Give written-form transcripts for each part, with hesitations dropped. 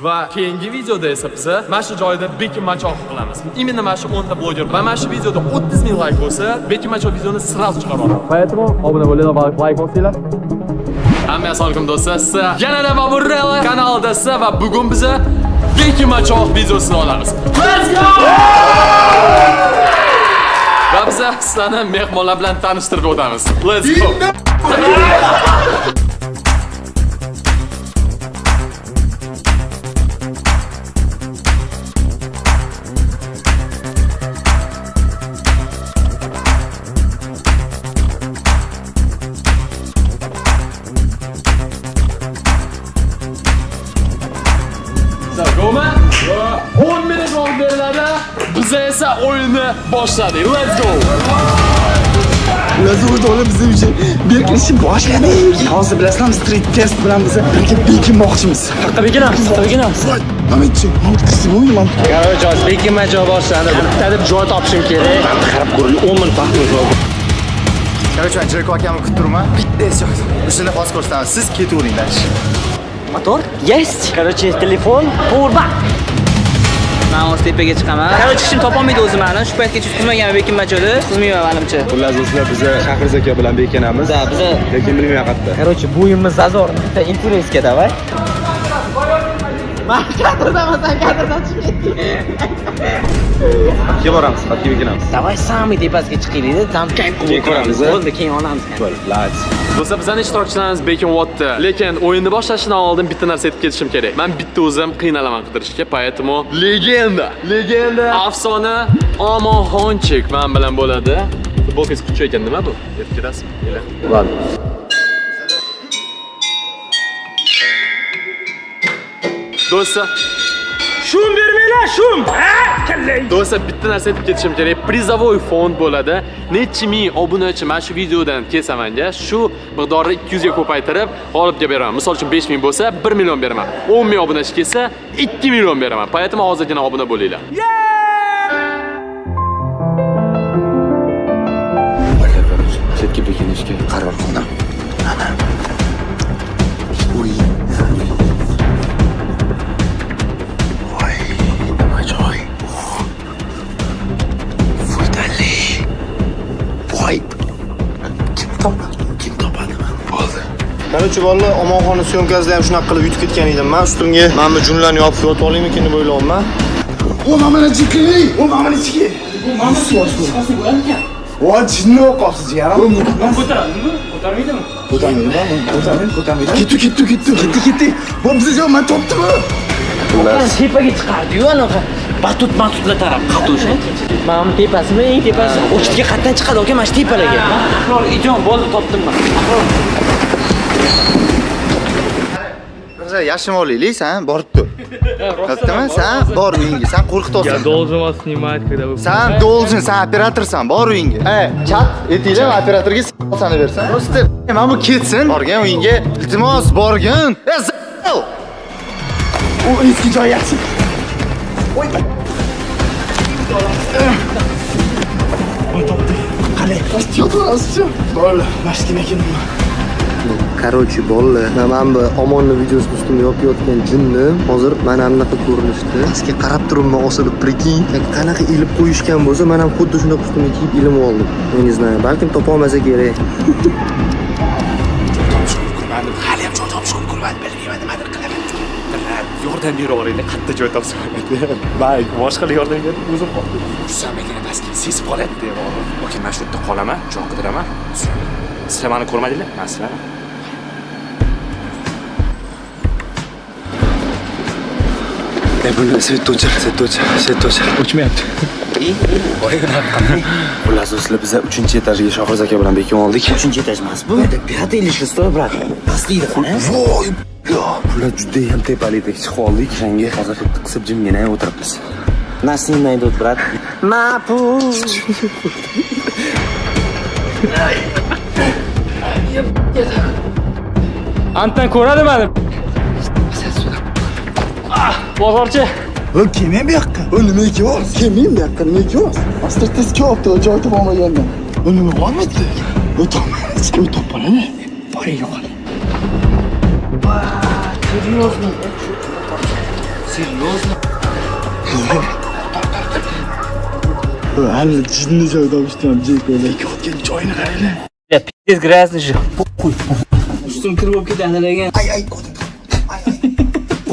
Va keyingi videoda esa biza mana shu joyda bekinmachoq qilamiz. Именно mana shu 10 ta bloger va mana shu videoda 30 ming layk bo'lsa, bekinmachoq videoni сразу chiqarib yuboraman. Поэтому obuna bo'linglar va layk bosinglar. Hamma assalomu alaykum, do'stlar. Sizlar yanada Baburella kanalidasiz va bugun biza bekinmachoq videosini olamiz. Let's go! Va biza sizlarni mehmonlar bilan tanishtirib o'tamiz. Let's go! Go, man! 10 minut vaqt beriladi. Biz esa o'yinni boshladik. Let's go! Ular o'rtoqlar, biz уже berkilishni boshladik. Hozir, bilasizlarmi, street test bilan biz birga bekinmoqchimiz. Qayerqa bekinamiz? Qayerqa bekinamiz? Mametchi, Mamet bo'lmaydi, man. Короче, hozir bekinma joy boshlandi. Bitta deb joy topishim kerak. Qarab ko'ring, 10 minut vaqtimiz bor. Короче, man Jeko akamni kutib turman. Bitta joy. O'shanda hozir ko'rsataman. Siz ketaveringlar. Motor? Есть. Короче, telefon, powerbank. Man hozir tepaga chiqaman. Короче, hech kim topolmaydi o'zi mani. Shu paytgacha tutqizmaganman bekinma joyda. Tutqizmayman manimcha. Xullas, do'stlar, biza Shahriz aka bilan bekinamiz. Да, biza Lekin bilmayman qayerda. Короче, bo'yimiz зазор ni bitta интересga давай. Man kadrdaman, kadrdan chiqib ketding. Qayerga boramiz? Qayerga bekinamiz? Давай самый tepasiga chiqaylik-da, там kayf qilib Keyin ko'ramiz, a? Bo'ldi, keyin olamiz. Bo'ldi, let's. Do'stlar, bizning ishtirokchilarimiz bekinyapti. Lekin o'yinni boshlashdan oldin bitta narsa aytib ketishim kerak. Men bitta o'zim qiynalaman qidirishga, поэтому legenda, legenda, afsona Omonxonchik men bilan bo'ladi. Futbolkangiz kuchli ekan, nima bu? Aytib ketasizmi? Ладно. Do'stlar, Шум bermanglar, шум! Do'stlar, bitta narsa aytib ketishim kerak. Призовой фонд bo'ladi. Necha ming obunachi mana shu videodan kelsa menga, shu miqdorni 200 ga ko'paytirib, g'olibga beraman. Misol uchun 5 ming bo'lsa, 1 million beraman. 10 ming obunachi kelsa, 2 million beraman. Поэтому hozirgina obuna bo'linglar. Chetga bekinishga Qaror qildim. Ana. Uy. Voy, nima joy. Foydali. Voy. Kim topadi? Kim topadi mani? Bo'ldi. Короче, bolalar, Omonxonni съёмка sida ham shunaqa qilib yutib ketgan edim. Man ustimga mana bu junlarni yopib yotib olaymikin deb o'ylayapman. O mana chiki, o mana chiki. Bu mana suv. Voy, jinni o'qopsiz, jigarim. Ko'taradimi? Ko'tarmaydimi? Ko'tarmaydi, ko'tarmaydi, ko'tarmaydi. Ketdi, ketdi, ketdi. Ketdi, ketdi. Bu bizni joy, man topdim. Tepaga chiqardi-yu, anaqa batut matutlar taraf qattu o'sha. Mana bu tepasimi, eng tepasi? O'shitga qayerdan chiqadi aka mana shu tepalarga? Ahror, идём, bo'ldi, topdim man. Ahror. Yashim olaylik, san borib tur. Topdimi? San bor uyingga, san qo'rqityapsan. Должен вас снимать, когда вы. San должен, san operatorsan, bor uyingga. Ey, chat aytinglar, operatorga sani bersan. Просто mana bu ketsin, borgin uyingga. Iltimos, borgin. E, U eski joy yaxshi. Voy. Uni topdik. Qalay? Yotaverasiz. Bo'ldi, mashina ekanman. Короче, bolalar, mana bu Omonni videosini ustimda yopib yotgan jinni hozir mana bunaqa ko'rinishda. Pastga qarab turibman osilib, прикинь. Qanaqa ilib qo'yishgan bo'lsa, men ham xuddi shunaqa ustimga kiyib ilib oldim. Men не знаю, balkim topa olmasa kerak. Hali ham joy topishga ulgurmadim, bilmayman nimadir qilaman. Yordam bera olinglar, qayerda joy topsam bo'ladi. Man boshqalar yordam berib, o'zim qoldim. Tursam ekan pastga sezib qoladi deb. Okey, mana shu yerda qolaman, joy qidiraman. Sizlar meni ko'rmadinglar? Man sizlarni. E, buni свет o'chir, свет o'chir, свет o'chir. O'chmayapti. Xullas, do'stlar, biza 3-etajga Shohriz aka bilan bekinib oldik. Uchinchi etaj emas bu. Это пятый или шестой, брат. Pastlikda qani? Voy! Bular juda ham tepalikdek chiqib oldik. O'shanga hozir qisib jimgina o'tiribmiz. Нас не найдут, брат. Mapu. Antan ko'radi mani. Bozorchi. O kelmang bu yoqqa. O nima kelyapsiz? Kelmang bu yoqqa, nima kelyapsiz? Hozir tez kelyapti, joy topolmagandan. O nima bormidi? O topmaydi. O topoladi. Boring, yo'qol. Серьезно? Серьезно? Hali jinni joy topishdi ham Jeko yotgan joyini qaranglar. Ya, пиздец грязный же. Похуй. Ustim kir bo'lib ketadi lekin. Ay ay ko'rdim. Ay ay.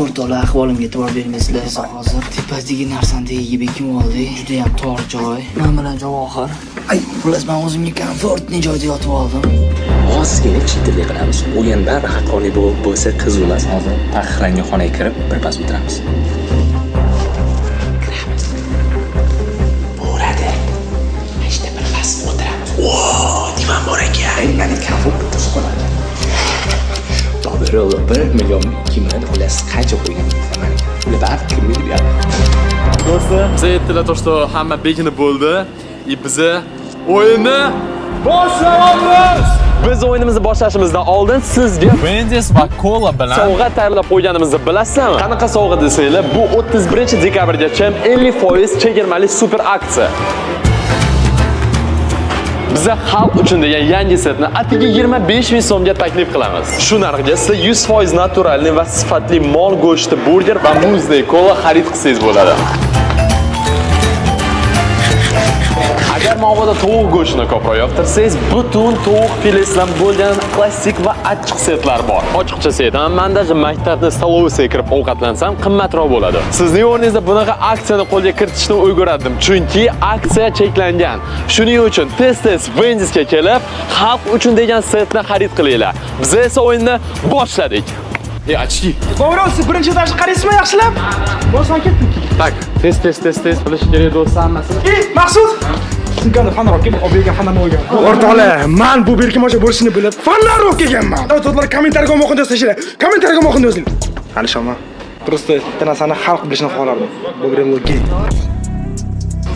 O'rtoqlar, ahvolimga e'tibor bermaysizlar. Hozir tepadagi narsani tagiga bekinib oldik. Juda ham tor joy. Men bilan Javohir. Ay, xullas men o'zimga комфортный joyda yotib oldim. Ozgina cheaterlik qilamiz. O'yinda haqqoniy bo'lsa qiziq emas. Hozir taqiqlangan xonaga kirib, birpas o'tiramiz. Kiramiz. Bo'ladi. Mana birpas o'tiramiz. O, divan bor ekan. Mani komfort bitta qolar ekan. To'g'ri, 1 million 2 million xullas qancha qo'ygan bilaman. Ular baribir kirmaydi bu yoqqa. Do'stlar, biza aytdilar то, что hamma bekinib bo'ldi. И biza o'yinni boshlaymiz. Biz o'yinimizni boshlashimizdan oldin sizga Wendy's va Cola bilan sovg'a tayyorlab qo'yganimizni bilasizlarmi? Qanaqa sovg'a desanglar, bu 31 dekabrgacha 50% chegirmali super aksiya. Biza xalq uchun degan yangi setni atigi 25 ming so'mga taklif qilamiz. Shu narxga siz 100% naturalniy va sifatli mol go'shti burger va muzli kola xarid qilsangiz bo'ladi. Agar mabodo tovuq go'shtini ko'proq yoqtirsangiz, butun tovuq filesidan bo'lgan klassik va achchiq setlar bor. Ochiqchasi aytaman, men даже maktabni столовой siga kirib ovqatlansam qimmatroq bo'ladi. Sizning o'rningizda bunaqa aksiyani qo'lga kiritishni ulgurardim, chunki aksiya cheklangan. Shuning uchun tez-tez Wendy'sga kelib, xalq uchun degan setni xarid qilinglar. Biz esa o'yinni boshladik. Ey, очки. Bobrov, siz birinchi etajni qaraysizmi yaxshilab? Bo'lsa ketdik. Так, tez tez tez tez qilish kerak do'stlar hammasini. Ey, Maqsud! Sumkani fonarok olib bergan, fonarni olgan. O'rtoqlar, men bu berkinmachoq bo'lishini bilib, fonarok kelganman. O'rtoqlar, kommentariyga omoqin yozinglar. Kommentariyga omoqin yozinglar. Alishaman. Просто bitta narsani xalq bilishini xohlardim. Bobrello gay.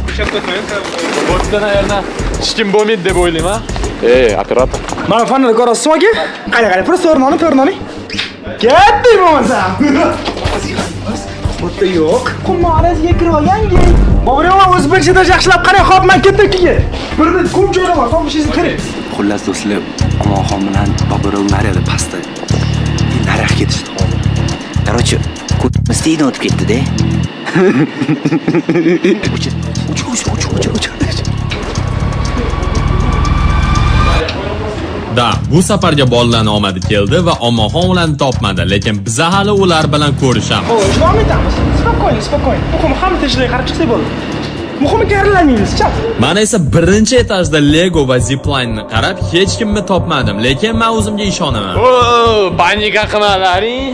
Bu yerda, наверное, hech kim bo'lmaydi deb o'ylayman. Ey, operator. Mana fonarni ko'rasizmi aka? Qarang, qarang, просто o'rnini, o'rnini. Ketdik bo'lmasa. Bu yerda yo'q. Qum orasiga kirib olgan gay. Bobrello o'zi birinchi etaj yaxshilab qarang, hop, men ketdim keyin. Birda ko'p joyda bor, topishingiz kerak. Xullas do'stlar, Omonxon bilan Boburov nariyada pastda. Nariyoqqa ketishdi hozir. Короче, ko'timiz tegdan o'tib ketdi-da. O'chir, o'chir, o'chir, o'chir, o'chir, o'chir. Да, bu safarga bolalarning omadi keldi va Omonxon ularni topmadi, lekin biza hali ular bilan ko'rishamiz. Xo'sh, davom etamiz. Спокойно, спокойно. Muhimi hamma tinchlik qarab chiqsak bo'ldi. Muhimi karillamaymiz, chap. Mana esa birinchi etajda Lego va zipline qarab hech kimni topmadim, lekin men o'zimga ishonaman. O, паника qilmalaring.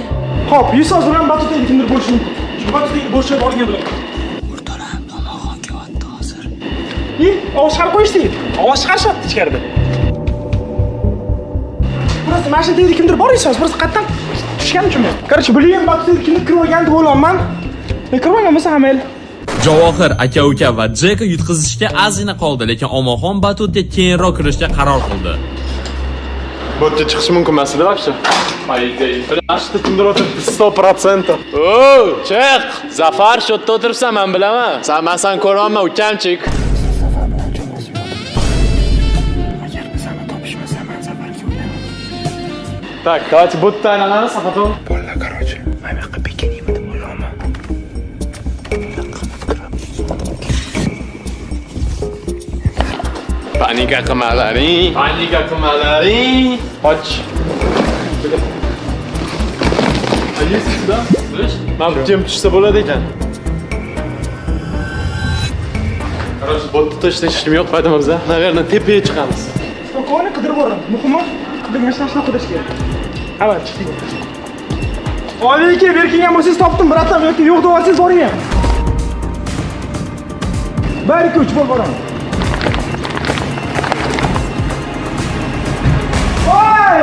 Xo'p, 100 so'z bilan batutda kimdir bo'lishi mumkin. Shu batutda bo'sh joy borgan bilan. O'rtoqlar, Omonxon kelyapti hozir. И, ovoz chiqarib qo'yishdi. Ovoz chiqarishyapti ichkarida. Просто mashina tagida kimdir bor esoz, просто qayerdan tushganini tushunmayapman. Короче, блин, batutda kimdir kirib olgan deb o'ylayapman. Kirib olgan bo'lsa ham mayli. Javohir aka uka va Jeka yutqizishga ozgina qoldi, lekin Omonxon batutga keyinroq kirishga qaror qildi. Bu yerga chiqish mumkin emas edi вообще. По идее. Mana shu kimdir o'tiribdi 100%. O, chiq! Zafar shu yerda o'tiribsan, men bilaman. San men seni ko'ryapman, ukamchik. Zafar bilan jo'nashib Agar bizani topishmasa, men Zafarga o'ylayman. Так, давайте bu yerda aylanamiz, а потом Bolalar, короче, mana bu yoqqa bekinaymi deb o'ylayapman. Паника qilmalaring. Паника qilmalaring. Och. А есть сюда? Слышь? Mana bu kim tushsa bo'ladi ekan. Короче, bu yerda точно hech kim yo'q, поэтому biz, наверное, tepaga chiqamiz. Спокойно qidirib boramiz. Muhimi qidirgan narsani qidirish kerak. Hamma chiqdik. Oybek aka, berkingan bo'lsangiz topdim, братан, yoki yo'q deyapsangiz boring ham. 1 2 3 bo'l boraman. Voy!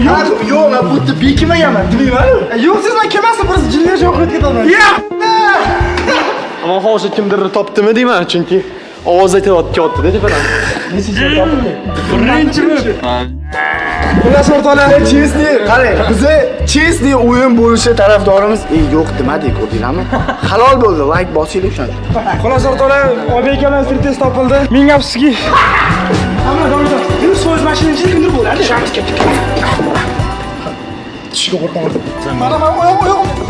Yo'q, yo'q, men bu yerda bekimaganman, bilmayman. Yo'q, siz men kelmasdim, просто jinlar joy qo'yib ketaman. Omonxon o'sha kimdirni topdimi deyman, chunki ovoz aytayotdi tepadan. Birinchi. Xullas o'rtoqlar, Честный, qarang, biza честный o'yin bo'lishi tarafdorimiz. Ey, yo'q demadik, ko'rdinglarmi? Halol bo'ldi, like bosinglar o'shanda. Xullas o'rtoqlar, Oybek aka bilan street test topildi. Ming afsuski. Hamma davom etamiz. 100% mashina ichida kimdir bo'ladi. Tushamiz, ketdik. Tushishga qo'rqaman. Mana mana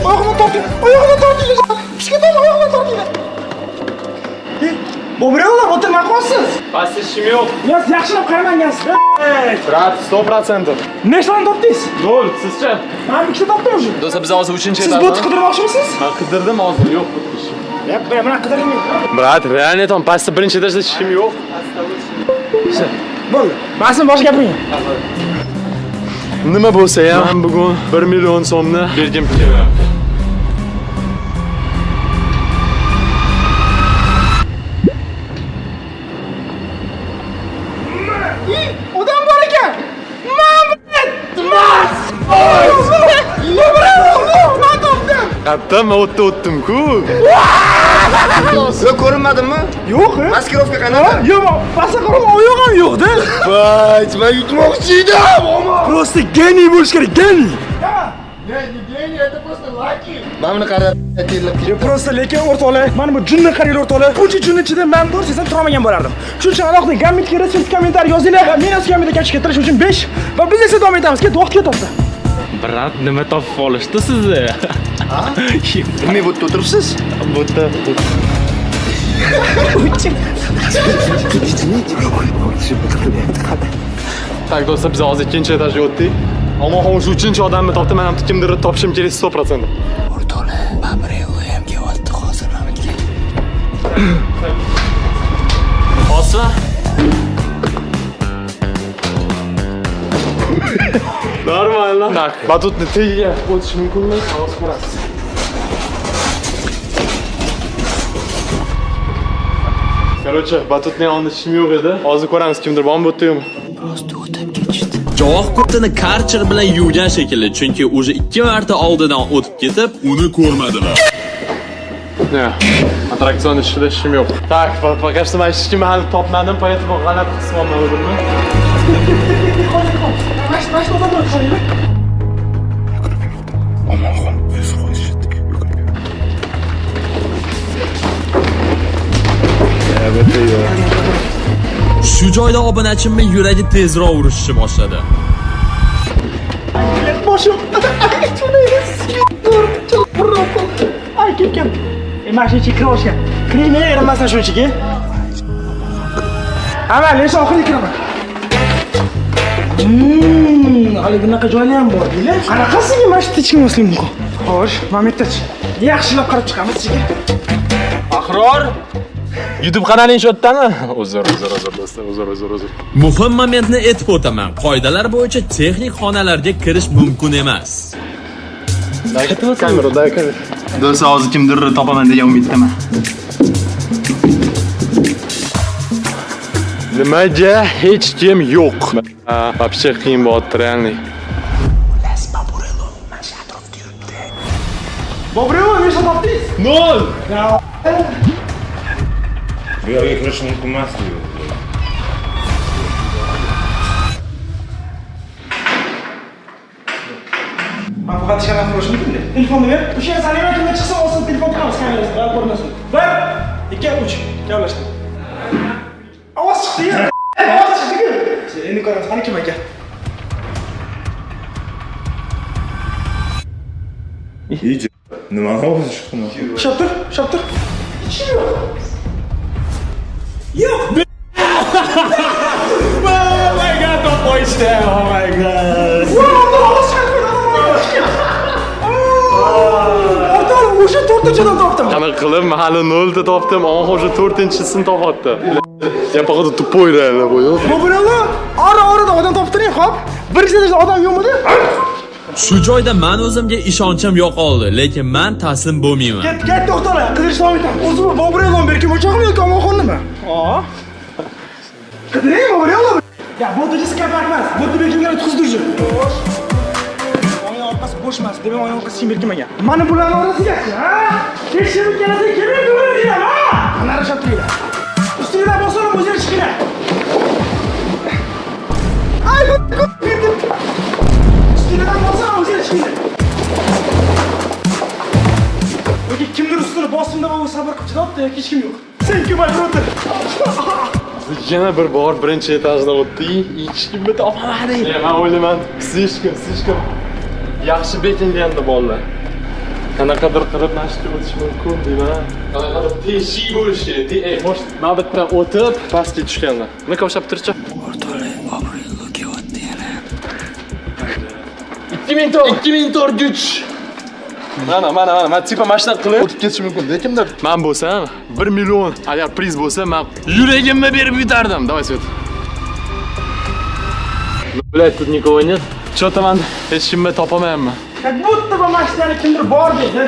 oyog'imdan torting. Oyog'imdan torting. Tushga torting, oyog'imdan torting. Bobrello, o'tir, nima qilyapsiz? Pastda hech kim yo'q. Yo'q, yaxshilab qaramangansiz. Брат, 100%. Nechtani topdingiz? 0, sizchi? Men ikkita topdim уже. Do'stlar, biz hozir 3-chi Siz bot qidirmoqchimisiz? Men qidirdim hozir, yo'q bu hech kim. Yo'q, mana qidiring. Брат, реально там pastda birinchi etajda hech kim yo'q. Bo'ldi. Masin boshqa gapiring. Nima bo'lsa ham, men bugun 1 million so'mni bergim kelyapti. Odam bor ekan. Men mas. Men topdim. Qayerdan men o'tda o'tdim-ku. Yo'q, ko'rinmadimmi? Yo'q. Maskirovka qanaqa? Yo'q, pastga qarab oyoq ham yo'q-da. Voy, men yutmoqchi edim. Просто гений bo'lish kerak, гений. Mana buni qara, terlab ketdi. Просто lekin o'rtoqlar, mana bu jinni qaranglar o'rtoqlar. Buncha jinni ichida men to'g'ri desam turamagan bo'lardim. Shuning uchun alohida Gambitga resept kommentariy yozinglar va men o'z Gambitga kashf keltirish uchun 5 va biz esa davom etamiz. Ket, vaqt ketyapti. Брат, nima topib olishdi sizni? Ha? Nima bu yerda o'tiribsiz? Bu yerda Так, do'stlar, biz hozir ikkinchi etajga o'tdik. Omonxon o'sha uchinchi odamni topdi, men ham kimdir topishim kerak 100%. O'rtoqlar, Babrello ham kelyapti hozir mana bu yerga. Hozir Нормально. Так, batutni tagiga o'tish mumkinmi? Hozir ko'rasiz. Короче, batutni yonida hech kim yo'q edi. Hozir ko'ramiz kimdir bormi bu yerda yo'qmi. Просто o'tib ketishdi. Javoh ko'tini karcher bilan yuvgan shekilli, chunki уже 2 marta oldidan o'tib ketib, uni ko'rmadilar. Ne? Attraksion ichida hech kim yo'q. Так, пока что men hech kimni hali topmadim, поэтому g'alati his qilyapman o'zimni. Mana shu odam bor, qaranglar. Omonxon 100% shitdik. Shu joyda obunachimning yuragi tezroq urishni boshladi. Boshim. Ay, ketgan. Mana shu ichiga kira olishgan. Kiring, men erinmasdan shu ichiga. Ha, lekin oxiriga kiraman. Hali bunaqa joylar ham bor, deylar. Qanaqasiga mana shu hech kim bo'lmasligi mumkin? Xo'sh, mana bu yerdachi. Yaxshilab qarab chiqamiz ichiga. Ahror, YouTube kanaling shu yerdami? Uzr, uzr, uzr do'stlar, uzr, uzr, uzr. Muhim momentni aytib o'taman. Qoidalar bo'yicha texnik xonalarga kirish mumkin emas. Kamera, дай kamera. Do'stlar, hozir kimdir topaman degan umiddaman. Nimaga hech kim yo'q? Вообще qiyin bo'lyapti, реальный. Bobrello, nechta topdingiz? 0. Bu yerga kirish mumkin emas deydi. Men faqat ishga qilish mumkin-da. Telefonni ber. O'sha saniyada kimga chiqsa olsin, telefon tiqamiz kamerasida, ko'rinasin. 1 2 3. Kavlashdi. Ovoz chiqdi-yu. Ovoz chiqdi-ku. Endi ko'ramiz, qani kim ekan. Nima ovozi chiqdi? Ushlab tur, ushlab tur. Hech kim yo'q. Yo'q. Oh my god, topishdi. Oh my god. Ovoz chiqadi, ovoz chiqadi. O'rtoq, o'sha to'rtinchidan topdim. Qanaqa qilib men hali 0 ta topdim, Omonxon o'sha to'rtinchisini topyapti. Я походу тупой реально понял. Bobrello, ora-orada odam topib turing, xo'p? Birinchi etajda odam yo'qmidi? Shu joyda men o'zimga ishonchim yo'qoldi, lekin men taslim bo'lmayman. Ket, ket, to'xtala, qidirish davom etamiz. O'zi bu Bobrello berkim o'chog'mi yoki Omonxonnimi? O. Qidiring Bobrello. Ya, bu yerda kapak emas. Bu yerda berkinglar o'tkazdirchi. Oyna orqasi bo'sh emas, demak oyna orqasi kim berkinmagan. Mana bularni orasiga, ha? Tekshirib kelsa kerak to'g'ri deyman, ha? Mana ushlab turinglar. Ustingizdan bosib o'zinglar chiqinglar. Ay, bu Ustingizdan bosib o'zinglar chiqinglar. Yoki kimdir ustini bosdim deb u sabr qilib chidabdi yoki hech kim yo'q. Thank you my brother. Yana bir bor birinchi etajda o'tdik, hech kimni topamadik. Men o'ylayman, слишком, слишком Yaxshi bekinganda bolalar. Qanaqadir qilib mana shu o'tish mumkin deyman. Qanaqadir teshik bo'lishi kerak. Может, mana bu yerdan o'tib pastga tushganlar. Nima ushlab turchi? O'rtoqlar, Boburello kelyapti yana. 2403. Mana, mana, mana, mana tipa mana shunaqa qilib O'tib ketish mumkin. Kimdir Men bo'lsam 1 million agar priz bo'lsa, men yuragimni berib yutardim. Давай, Свет. Блядь, тут никого нет. Что-то man hech kimni topamayapman. Как будто bu mashinani kimdir bor dedi.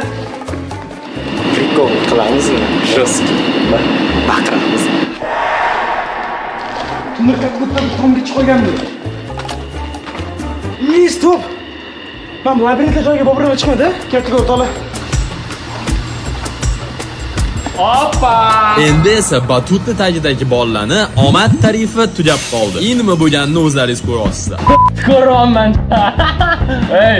Прикол qilamizmi? Жесткий. Baqiramiz. Kimdir как будто tomga chiqib qolgandek. И стоп. Man labirintli joyga Boburello chiqmadi. Ketdik o'rtoqlar. Endi esa batutni tagidagi bolalarni omad tarifi tugab qoldi. Endi nima bo'lganini o'zlaringiz ko'ryapsizlar. Ko'ryapman. Ey,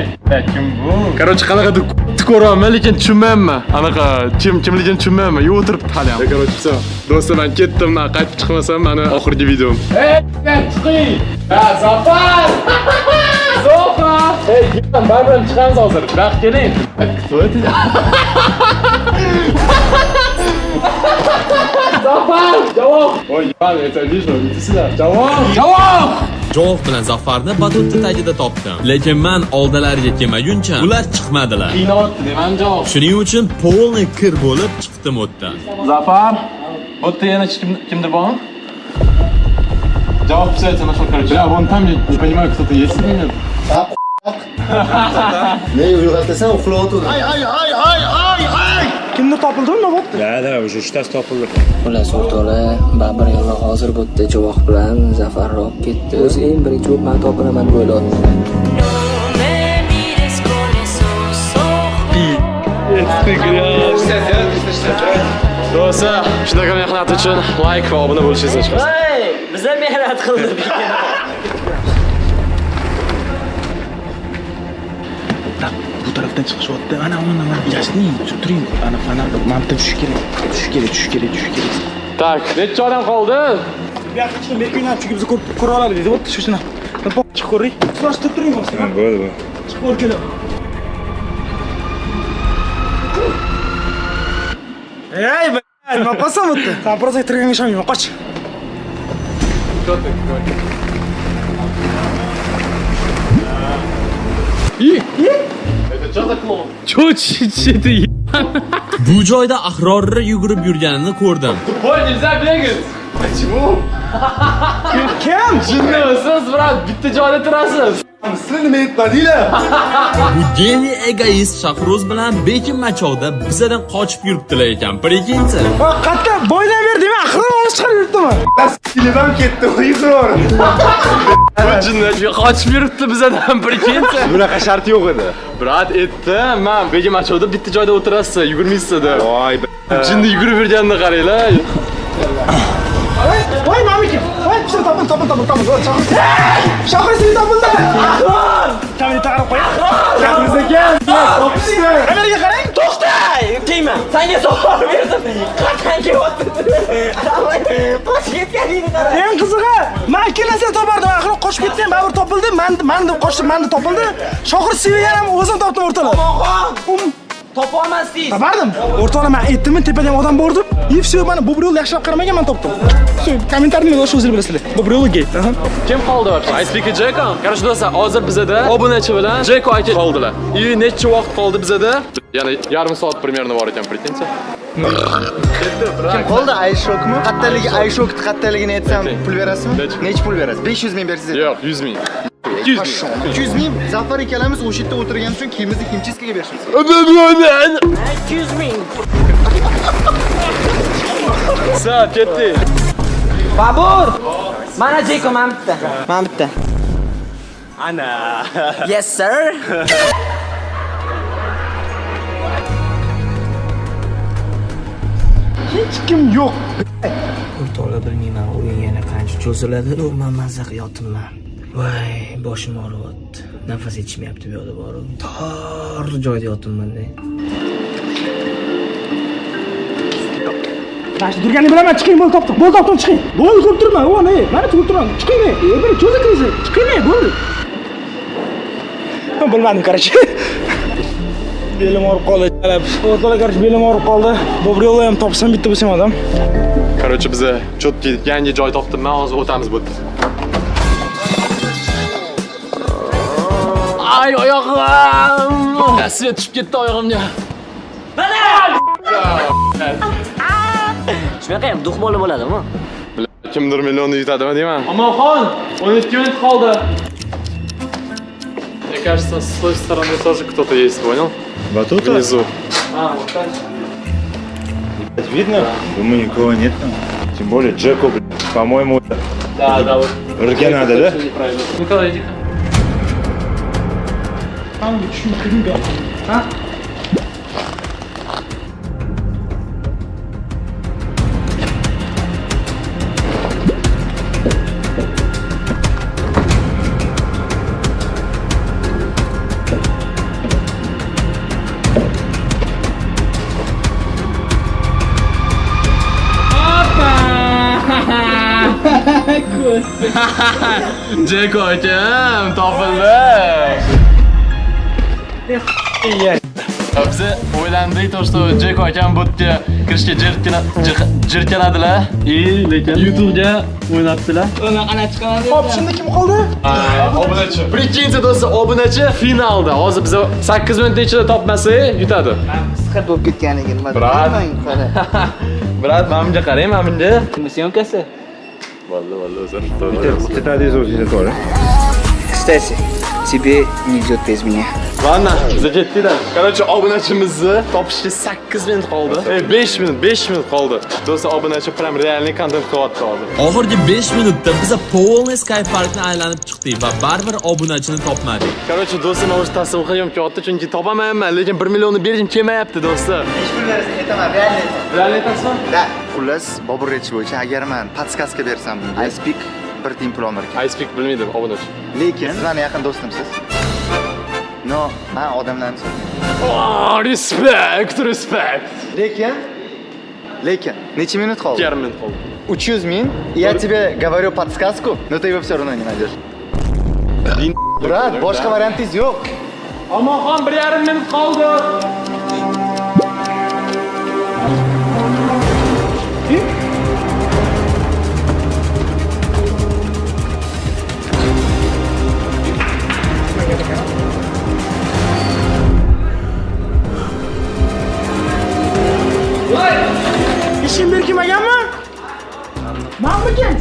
kim bu? Короче, qanaqadir ko'ryapman, lekin tushunmayapman. Anaqa kim kimligini tushunmayapman. Yo'q o'tiribdi hali ham. Короче, всё. Do'stlar, men ketdim, men qaytib chiqmasam, mani oxirgi videom. Ey, chiqing. Ha, Zafar! Zafar! Ey, baribir chiqamiz hozir. Vaqt keling. Кто это? Zafar! Javob! Ой, ебаный, я тебя вижу, иди сюда. Javob! Javob! Javob bilan Zafarni batutni tagida topdim. Lekin men oldilariga kelmaguncha ular chiqmadilar. Qiynayapti, deyman javob. Shuning uchun полный kir bo'lib chiqdim o'tdan. Zafar, bu yerda yana kimdir bormi? Javob все это нашел, короче. Бля, вон там я не понимаю, кто-то есть или нет. Ne uyg'otasan, uxlayotgandim. Ay ay ay ay ay ay. Kimdir topildimi, nima bo'pti? Xullas o'rtoqlar, Babrello hozir bu yerda Javoh bilan Zafarroq ketdi. O'zi eng birinchi bo'lib men topilaman deb o'ylayapti. No me mires con esos ojos. Do'stlar, shunaqa mehnat uchun like va obuna bo'lishingizni chiqasiz. Hey, biza mehnat qildik. Bu tarafdan chiqishyapti. Ana, ana, mana. Yashning, turing. Ana fonar, mana bitta tushish kerak. Tushish kerak, tushish kerak, tushish kerak. Так, necha odam qoldi? Bu yoqqa chiqing, berkinglar, chunki bizni ko'rib ko'ra oladi dedi. Bo'pti, shu shuni. Chiqib ko'ring. Surashtirib turing bo'lsa. Bo'ldi, bo'ldi. Chiqib ko'ringlar. Ey, nima qilasan bu yerda? San просто tirganga ishonmayman, qoch. И? Это что за клоун? Чё, ты Bu joyda Ahrorni yugurib yurganini ko'rdim. Тупой, нельзя бегать! Почему? Kim? Jinnimisiz, брат, bitta joyda turasiz. Sizlar nima aytmadinglar? Bu geniy egoist Shahruz bilan bekinmachoqda bizadan qochib yuribdilar ekan. Прикиньте. Qayerda boydan beri demay, Ahror olib chiqarib yuribdimi? Silim ketdi, uyg'ur. Bu jinni qochib yuribdi bizadan, прикиньте. Bunaqa shart yo'q edi. Брат, aytdim, man bekinmachoqda bitta joyda o'tirasiz, yugurmaysiz deb. Voy, Jinni yugurib yurganini qaranglar. Voy, mamiki. Voy, pishir, topil, topil, topil, topil. Shohir, seni topildi. Ahror! Kamera taqib qo'y. Shahruz ekan, topishdi. Kameraga qarang. To'xta! Tegma. Senga savol berdim. Qachon kelyapti? Qochib ketganingni qara. Eng qizig'i, men ikkalasini topardim. Ahror qochib ketdi, ham baribir topildi. Man deb qochdim, man deb topildi. Shohir sevigan ham o'zim topdim o'rtoqlar. Omonxon! Topolmasdingiz. Topardim. O'rtoqlar, men aytdimmi, tepada ham odam bor deb. И все, mana bu yo'l yaxshilab qaramagan, men topdim. Все, kommentariyni yozishni o'zinglar bilasizlar. Bu yo'l gay. Aha. Kim qoldi вообще? Ice Jeko. Короче, do'stlar, hozir bizada obunachi bilan Jeko aka qoldilar. И necha vaqt qoldi bizada? Yana yarim soat примерно bor ekan, прикиньте. Kim qoldi? Ayshokmi? Qattaligi, Ayshokni qattaligini aytsam pul berasizmi? Necha pul berasiz? 500 ming bersangiz. Yo'q, 100 ming. 200 ming. 200 ming. Zafar ikkalamiz o'sha yerda o'tirgani uchun kiyimizni химчистка ga berishimiz kerak. 200 ming. Всё, ketdik. Babur! Mana Jeko, mana bitta. Mana bitta. Ana. Yes, sir. Hech kim yo'q. O'rtoqlar, bilmayman, o'yin yana qancha cho'ziladi. Man mazza qilib. Voy, boshim og'riyapti. Nafas yetishmayapti bu yoqda borib. Tor joyda yotibman-da. Mana shu turganini bilaman, chiqing, bo'ldi, topdim. Bo'ldi, topdim, chiqing. Bo'ldi, ko'rib turman. O, ne? Mana ko'rib turman. Chiqing, bir cho'zib kirsin. Chiqing, bo'ldi. Bilmadim, короче. Belim og'rib qoldi. O'rtoqlar, короче, belim og'rib qoldi. Bobriola ham topsam bitta bo'lsam odam. Короче, biza чётки yangi joy topdim. Men hozir o'tamiz bu yerda. Ay, oyog'im! Свет tushib ketdi oyog'imga. Shunaqa ham дух bola bo'ladimi? Kimdir millionni yutadimi deyman. Omonxon, 12 minut qoldi. Мне кажется, с той стороны тоже кто-то есть, понял? Батута? Внизу. А, вот так. Видно? Думаю, никого нет там. Тем более Джеку, блядь, по-моему, Да, вот. Рге надо, да? Неправильно. Николай, иди-ка. Hamma tushunib kirdim. Ha? Jeko akam topildi. Biz o'ylandik, то, что Jeko akam bu yerga kirishga jirkanadilar. И lekin YouTube'ga o'ynabdilar. Hop, shunda kim qoldi? Obunachi. Прикиньте, do'stlar, obunachi finalda. Hozir biz 8 minut ichida topmasak, yutadi. Qisqa bo'lib ketganligi nima? Брат. Qara. Брат, mana bunga qarang, mana bunga. Kimni съёмка si? Valla, valla, o'zim. Кстати, тебе не идет без меня. Ладно, biz ketdik. Короче, obunachimizni topishga 8 minut qoldi. 5 minut, 5 minut qoldi. Do'stlar, obunachi prям реальный kontent qilyapti hozir. Oxirgi 5 minutda biza полный Sky Parkni aylanib chiqdik va baribir obunachini topmadik. Короче, do'stlar, men o'zi taslim qilgim kelyapti, chunki topamayapman, lekin 1 millionni bergim kelmayapti, do'stlar. Nechi pul berasan? Aytaman, реально aytaman. Реально aytasizmi? Да. Xullas, Bobur aytishi bo'yicha agar men подсказка bersam bunga, Ice Pick. Bir tiyin pul olmar ekan. Ice Pick bilmaydi, obunachi. Lekin siz meni yaqin do'stimsiz. Но, men odamlarni sotmayman. Oh, respect, respect. Lekin necha minut qoldi? 2,5 minut qoldi. 300 ming. Я тебе говорю подсказку, но ты его все равно не найдешь. Брат, boshqa variantingiz yo'q. Omonxon, 1,5 minut qoldi. Ishim berkinmaganmi? Manmikan?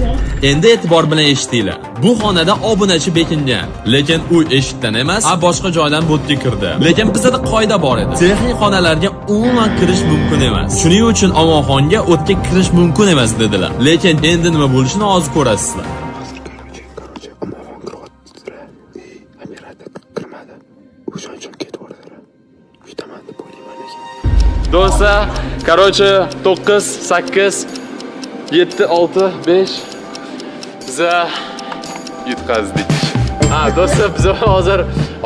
Endi e'tibor bilan eshitinglar. Bu xonada obunachi bekingan, lekin u eshikdan emas, a boshqa joydan bo'tga kirdi. Lekin bizda qoida bor edi. Texnik xonalarga umuman kirish mumkin emas. Shuning uchun Omonxonga o'tga kirish mumkin emas dedilar. Lekin endi nima bo'lishini hozir ko'rasizlar. Hozir, короче, Omonxon kiryaptilar. И operator kirmadi. O'shaning uchun ketib yubordilar. Yutaman deb o'ylayman lekin. Do'stlar, короче, 9, 8, 7, 6, 5 biza yutqazdik. Ha, do'stlar, biz hozir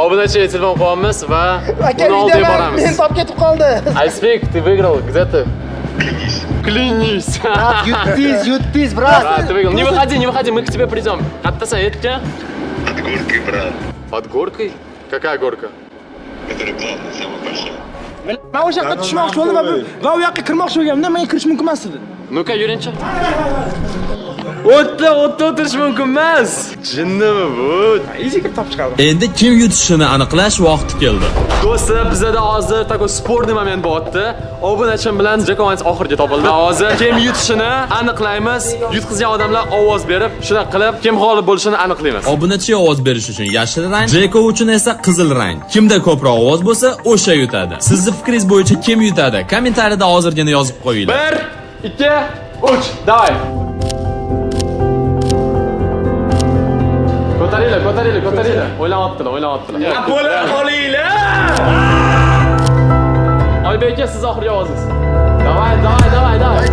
obunachiga telefon qilyapmiz va Aka, uni oldiga uydaman, boramiz. meni topib ketib qoldi. Icepick, ты выиграл. Где ты? Клянись. Yutdingiz, yutdingiz, брат. Брат, ты выиграл. Не выходи, не выходи, мы к тебе придем. Qayerdasan, aytga? Под горкой, брат. Под горкой? Какая горка? Которая главная, самая большая. Men o'sha yoqqa tushmoqchi bo'ldim va u yoqqa kirmoqchi bo'lganimda menga kirish mumkin emas dedi. Ну-ка, yuringchi. O'tda, o'tda o'tirish mumkin emas. Jinnimi bu? Easy kirib topib chiqardim. Endi kim yutishini aniqlash vaqti keldi. Do'stlar, bizada hozir такой спорный момент bo'lyapti. Obunachim bilan Jakovans oxirgi topildi. Hozir kim yutishini aniqlaymiz. Yutqizgan odamlar ovoz berib, shunaqa qilib kim g'olib bo'lishini aniqlaymiz. Obunachiga ovoz berish uchun yashil rang, Jeko uchun esa qizil rang. Kimda ko'proq ovoz bo'lsa, o'sha yutadi. Sizni fikringiz bo'yicha kim yutadi? Kommentariyada hozirgina yozib qo'yinglar. 1 2 3 давай. Ko'taringlar, ko'taringlar, ko'taringlar. O'ylanyaptilar, o'ylanyaptilar. Bo'la qolinglar. Oybek aka, siz oxirgi ovozingiz. Давай, давай, давай, давай.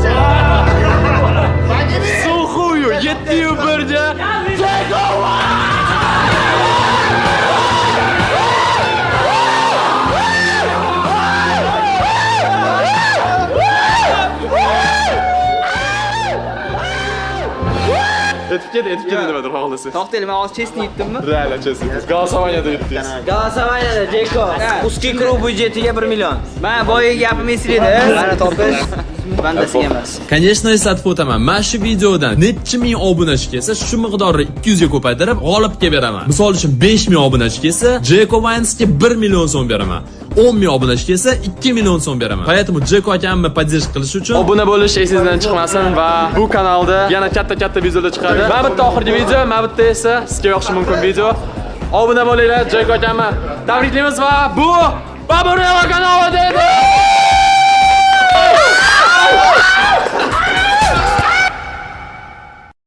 Сухую, 7-1 ga. Jeko! Yetib Ket, aytib ket nimadir xohlasangiz. To'xtanglar, men hozir честно yutdimmi? Реально честно. Голосование da yutdingiz. Голосование da Jeko. Узкий круг byudjetiga 1 million. Men boyagi gapim esinglarda. Mana topish bandasiga emas. Конечно, eslatib o'taman. Mana shu videodan necha ming obunachi kelsa, shu miqdorni 200 ga ko'paytirib, g'olibga beraman. Misol uchun 5 ming obunachi kelsa, Jeko Winesga 1 million so'm beraman. 10 ming obunachi kelsa, 2 million so'm beraman. Поэтому Jeko akamni поддержка qilish uchun Obuna bo'lish esingizdan chiqmasin va bu kanalda yana katta-katta videolar chiqadi. Mana bitta oxirgi video, mana bitta esa sizga yoqishi mumkin video. Obuna bo'linglar, Jeko akamni tabriklaymiz va bu Baburella kanali dedi.